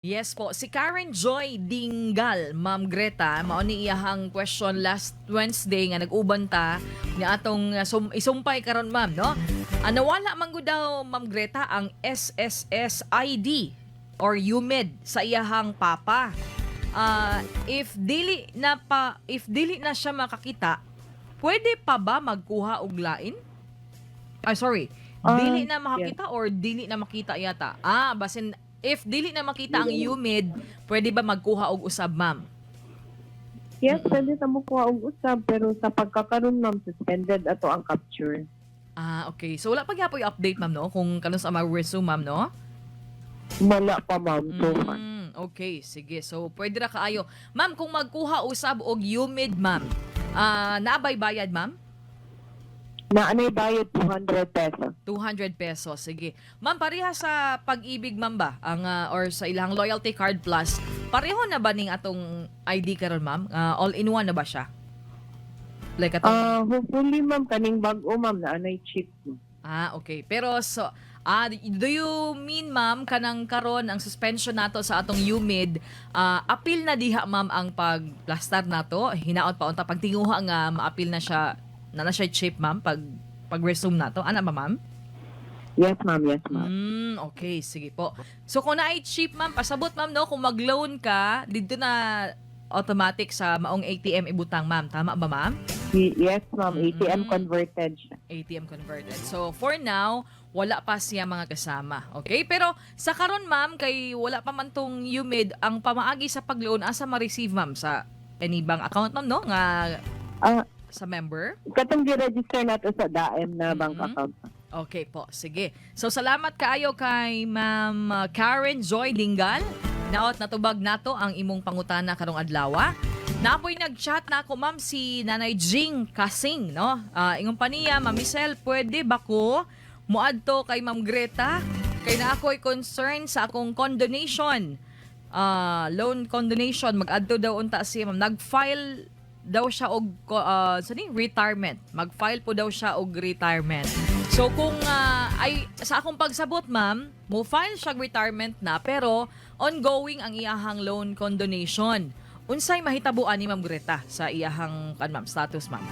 Yes po, si Karen Joy Dingal, Ma'am Greta, mao ni iyahang question last Wednesday nga nag-uban ta nga atong isumpay karon, ma'am, no? Ah, nawala man gud daw, Ma'am Greta, ang SSS ID or UMID sa iyahang papa. Ah, if dili na siya makakita, pwede pa ba magkuha og lain? Ay, sorry. Dili na makakita or dili na makita yata? Ah, basin if dili na makita ang UMID, pwede ba magkuha og usab, ma'am? Yes, pwede ta mo kuha og usab, pero sa pagkakaron, ma'am, suspended ato ang capture. Ah, okay. So wala pa gyapon update, ma'am, no? Kung kanus-a mag-resume, ma'am, no? Wala pa, ma'am, so far. Okay, sige. So pwede ra kaayo. Ma'am, kung magkuha usab og UMID, ma'am, ah, naa bay bayad, ma'am? Naa nay bayad, 200 pesos. 200 pesos. Sige. Ma'am, pareha sa Pag-IBIG, ma'am, ba? Ang or sa ilang loyalty card plus, pareho na ba ning atong ID karon, ma'am? Ah, all in one na ba siya? Like atong Ah, hopefully, ma'am, kaning bag-o, ma'am, naa nay chip, ma'am. Ah, okay. Pero so do you mean, ma'am, kanang karon ang suspension nato sa atong UMID, apil na diha, ma'am, ang pagplastar nato? Hinaot pa unta pagtinguha nga maapil na siya na na siya chip, ma'am, pag pag-resume nato. Ana ba, ma'am? Yes, ma'am, yes, ma'am. Okay, sige po. So kung naay chip, ma'am, pasabot, ma'am, no, kung mag-loan ka, dito na automatic sa maong ATM ibutang, ma'am. Tama ba, ma'am? Yes, ma'am, ATM converted siya. ATM converted. So for now, wala pa siya mga kasama. Okay? Pero sa karon, ma'am, kay wala pa man tong UMID, ang pamaagi sa pag-loan asa ma-receive, ma'am, sa any bank account, ma'am, no, nga sa member? Katong gi-register nato sa DAM na bank account. Okay po, sige. So salamat kaayo kay Ma'am Karen Joy Dingal. Naot natubag nato ang imong pangutana karong adlaw. Naa poy nag-chat na ako, ma'am, si Nanay Jing Kasing, no? Ah, ingon pa niya, "Ma'am Michelle, pwede ba ko muadto kay Ma'am Greta? Kay naa ako'y concern sa akong condonation. Ah, loan condonation, mag-adto daw unta siya, ma'am." Nag-file daw siya og sa ni retirement. Mag-file po daw siya og retirement. So kung ay sa akong pagsabot, ma'am, mo file siya og retirement na pero ongoing ang iyahang loan condonation. Unsay mahitabo ani, Ma'am Greta, sa iyahang kan, ma'am, status, ma'am?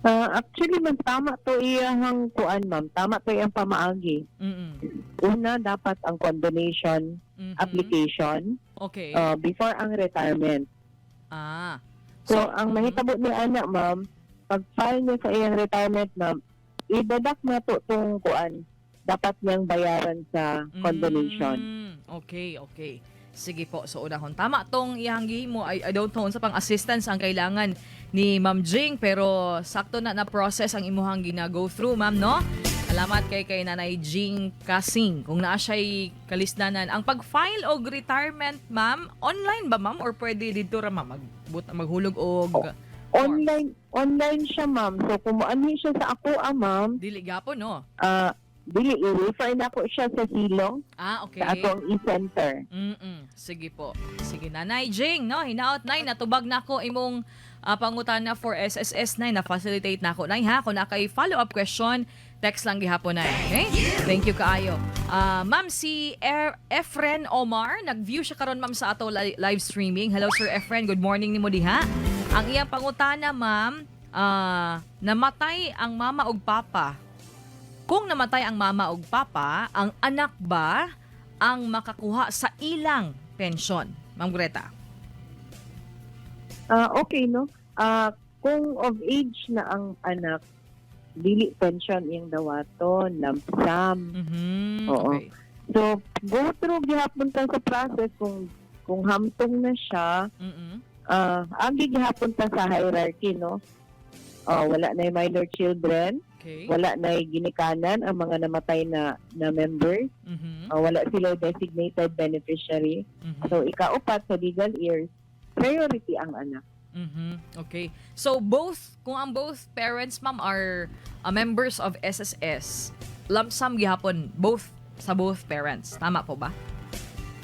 Ah, actually, ma'am, tama to iyahang kuan, ma'am. Tama to iyang pamaagi. Una, dapat ang condonation application before ang retirement. So, ang mahitabo ni ana, ma'am, pag file niya sa iyang retirement, ma'am, i-deduct na to tong kuan dapat niyang bayaran sa condonation. Okay. Sige po, so unahon. Tama tong iyang gihimo. I don't know unsa pang assistance ang kailangan ni Ma'am Jing, pero sakto na na process ang imuhang gina-go through, ma'am, no? Salamat kay Nanay Jing Kasing. Kung naa siya'y kalisdanan. Ang pag-file og retirement, ma'am, online ba, ma'am, or pwede dito ra, ma'am, maghulog og Oh. Online online siya, ma'am. So kung moanhi siya sa ako, ma'am, Dili gapon, no? ah, dili, i-refer na ko siya sa Silong sa atong e-center. Sige po. Sige, Nanay Jing, no? Hinaot, Nay, natubag na ko imong pangutana for SSS, Nay, na facilitate na ako. Nay ha, kung naa kay follow-up question, text lang gihapon, Nay. Okay? Thank you kaayo. Ah, ma'am, si Efren Omar, nag-view siya karon, ma'am, sa ato live streaming. Hello, Sir Efren, good morning nimo diha. Ang iyang pangutana, ma'am, namatay ang mama ug papa. Kung namatay ang mama ug papa, ang anak ba ang makakuha sa ilang pensyon? Ma'am Greta. Ah, okay, no? Ah, kung of age na ang anak, dili pension iyang dawaton, lump sum. Oo. So, go through gihapon ta sa process kung hamtong na siya, agi gihapon ta sa hierarchy, no? Ah, wala na yung minor children, wala na yung ginikanan ang mga namatay na na members, wala sila designated beneficiary. So, ikaupat sa legal heirs, priority ang anak. Okay. So both kung ang both parents, ma'am, are members of SSS, lump sum gihapon both sa both parents. Tama po ba?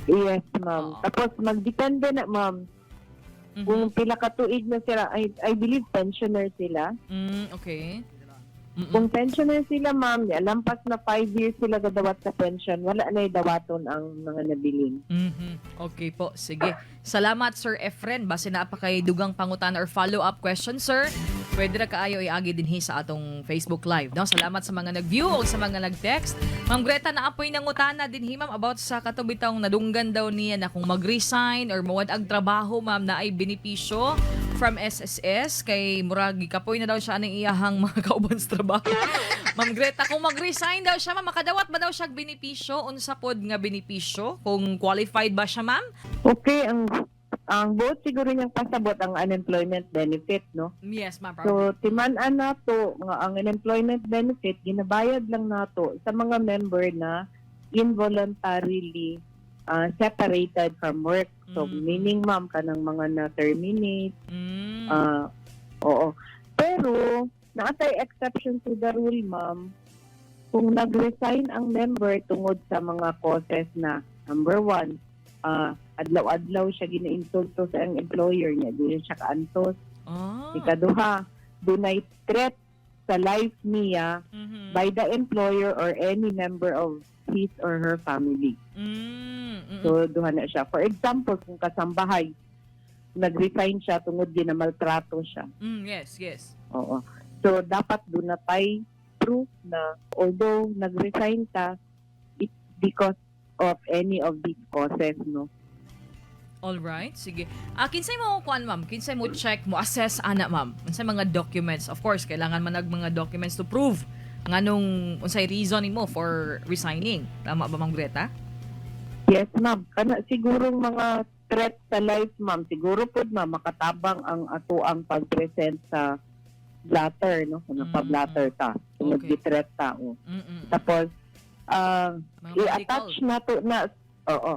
Yes, ma'am. Oo. Tapos magdepende na, ma'am, kung pila ka tuig na sila, I believe pensioner sila. Kung pensioner sila, ma'am, lampas na 5 years sila gadawat sa pension, wala na dawaton ang mga nabilin. Okay po, sige. Salamat, Sir Efren. Base naa pa kay dugang pangutana or follow-up question, sir, pwede ra kaayo iagi dinhi sa atong Facebook Live. No? Salamat sa mga nag-view o sa mga nag-text. Ma'am Greta, naapoy nangutana dinhi, ma'am, about sa kato bitawng nadunggan daw niya na kung mag-resign or mawad ang trabaho, ma'am, na ay benepisyo from SSS kay murag gikapoy na daw siya aning iyahang mga kauban sa trabaho. Ma'am Greta, kung mag-resign daw siya, ma'am, makadawat ba daw siya og benepisyo? Unsa pod nga benepisyo? Kung qualified ba siya, ma'am? Okay, ang both siguro niyang pasabot ang unemployment benefit, no? Yes, ma'am. So, timan-an nato nga ang unemployment benefit ginabayad lang nato sa mga member na involuntarily separated from work. So, meaning, ma'am, kanang mga na-terminate, oo. Pero, naatay exception to the rule, ma'am, kung nag-resign ang member tungod sa mga causes na, number one, adlaw-adlaw siya ginainsulto sa ang employer niya, di siya kaantos. Ikaduha, dunay threat sa life niya by the employer or any member of his or her family. So, duha na siya. For example, kung kasambahay, nag-resign siya tungod ginamaltrato siya. Oo. So, dapat doon na tay proof na although nag-resign ta, it's because of any of these causes, no? All right, sige. Ah, kinsay mo kuan, ma'am? Kinsay mo check mo assess ana, ma'am? Unsay mga documents? Of course, kailangan man nag mga documents to prove nganong unsay reason nimo for resigning. Tama ba, Ma'am Greta? Yes, ma'am. Kana sigurong mga threat sa life, ma'am. Siguro po, ma'am, makatabang ang ato ang pag-present sa blatter, no? Kung nagpa-blatter ta. Kung nag-threat ta, oh. Tapos, Mga i-attach medical. na to na, oo,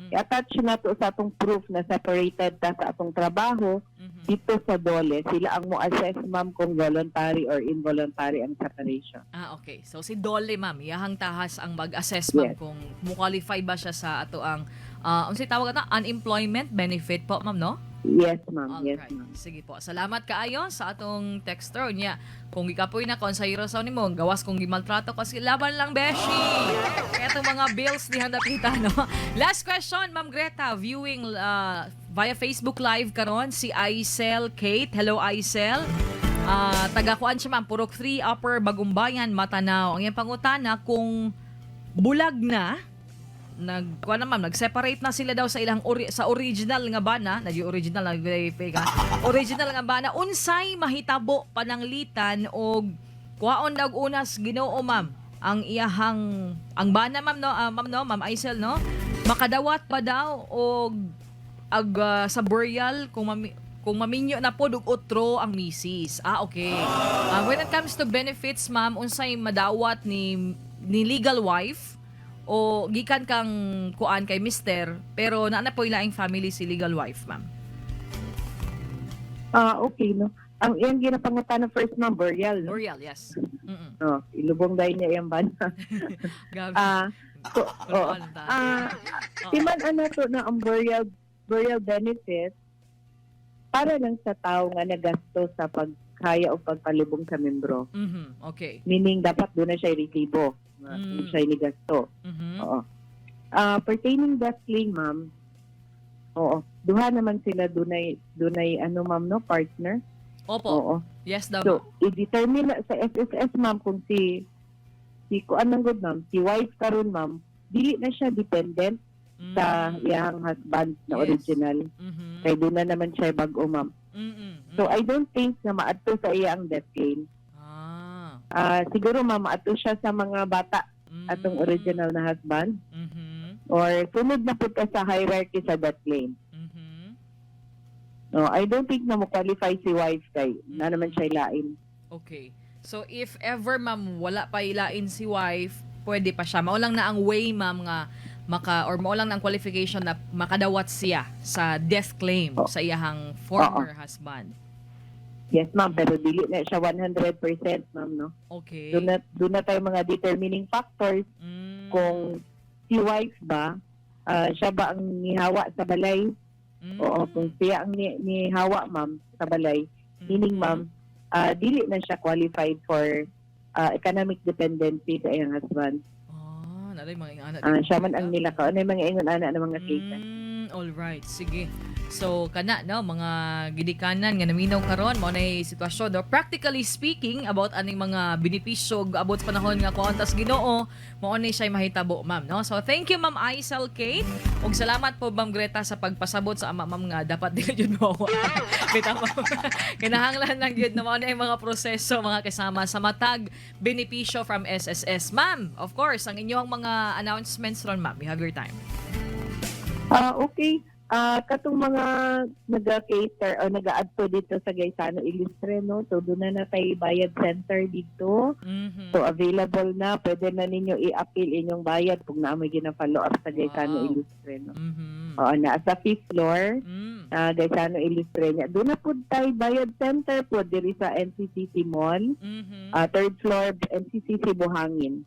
i-attach na to sa atong proof na separated ta sa atong trabaho dito sa DOLE. Sila ang mo-assess, ma'am, kung voluntary or involuntary ang separation. Ah, okay. So si DOLE, ma'am, iyahang tahas ang mag-assess, ma'am, kung mo-qualify ba siya sa ato ang unsay tawag ato, unemployment benefit po, ma'am, no? Yes, ma'am. Yes, Alright. ma'am. Sige po. Salamat kaayo sa atong texter niya. Kung gikapoy na kon sa sa nimo, gawas kung gimaltrato kasi laban lang, beshi. Kaya itong mga bills di handa pita, no? Last question, Ma'am Greta, viewing via Facebook Live karon si Aisel Kate. Hello, Aisel. Taga kuan siya, ma'am, Purok 3 Upper Bagumbayan, Matanao. Ang iyang pangutana kung bulag na nag kuan na, ma'am, nag-separate na sila daw sa ilang sa original nga bana, nag original nag fake ha. Original nga bana, unsay mahitabo pananglitan og kuhaon daw og unas Ginoo, ma'am, ang iyahang ang bana, ma'am, no? Ah, ma'am, no, Ma'am Aisel, no, makadawat pa daw og ag sa burial kung maminyo na pod og otro ang misis? Ah, okay. Ah, when it comes to benefits, ma'am, unsay madawat ni legal wife o gikan kang kuan kay mister pero naa na po ilaing family si legal wife, ma'am? Ah, okay, no? Ang iyang ginapangutana first, ma'am, burial, no? Burial, yes. Oh, ilubong dahil niya iyang bana. Gabi. Ah, so, oo. Kulpaan tayo. Ah, timan ano to na ang burial benefit para lang sa tao nga nagasto sa pagkaya o pagpalubong sa membro. Meaning dapat doon na siya resibo. Nga kung siya nigasto. Oo. Ah, pertaining death claim, ma'am. Oo. Duha naman sila dunay dunay ano, ma'am, no, partner. Opo. Oo. Yes daw. So, i-determine na sa SSS, ma'am, kung si si kuan man gud, ma'am, si wife karon, ma'am, dili na siya dependent sa iyang husband na original. Kay doon na naman siya bag-o, ma'am. So, I don't think na maadto sa iya ang death claim. Ah, siguro, ma'am, maadto siya sa mga bata atong original na husband or sunod na pud ka sa hierarchy sa death claim. No, I don't think na mo-qualify si wife kay na naman siya lain. Okay. So if ever, ma'am, wala pa ilain si wife, pwede pa siya. Mao lang na ang way, ma'am, nga maka or mao lang na ang qualification na makadawat siya sa death claim sa iyahang former husband. Yes, ma'am, pero dili na siya 100%, ma'am, no. Doon na tayo mga determining factors kung si wife ba, siya ba ang nihawa sa balay? Oo, kung siya ang nihawa, ma'am, sa balay, meaning, ma'am, dili na siya qualified for economic dependency sa iyang husband. Ah, nalay mga ingana. Siya man ang nila ka. Ano yung mga ingon ana ng mga cases. All right, sige. So kana, no, mga gidikanan nga naminaw karon, mao nay sitwasyon, no? Practically speaking about aning mga benepisyo ug abot sa panahon nga kuan tas Ginoo, mao ni siya mahitabo, ma'am, no. So thank you, Ma'am Aisel Kate, ug salamat po, Ma'am Greta, sa pagpasabot sa ama, ma'am, nga dapat dili jud mo. Bitaw, ma'am. Kinahanglan lang gyud na mao ni ang mga proseso, mga kasama sa matag benepisyo from SSS. Ma'am, of course, ang inyong mga announcements ron, ma'am. You have your time. Okay. Katong mga naga-cater o nag-aadto dito sa Gaisano Ilustre, no? So, doon na na tayo bayad center dito. So, available na. Pwede na ninyo i-appeal inyong bayad kung naa may gina-follow up sa Gaisano Ilustre, no? Oo, na sa fifth floor, Gaisano Ilustre niya. Doon na po tayo bayad center po diri sa NCCC Mall. Third floor, NCCC Buhangin.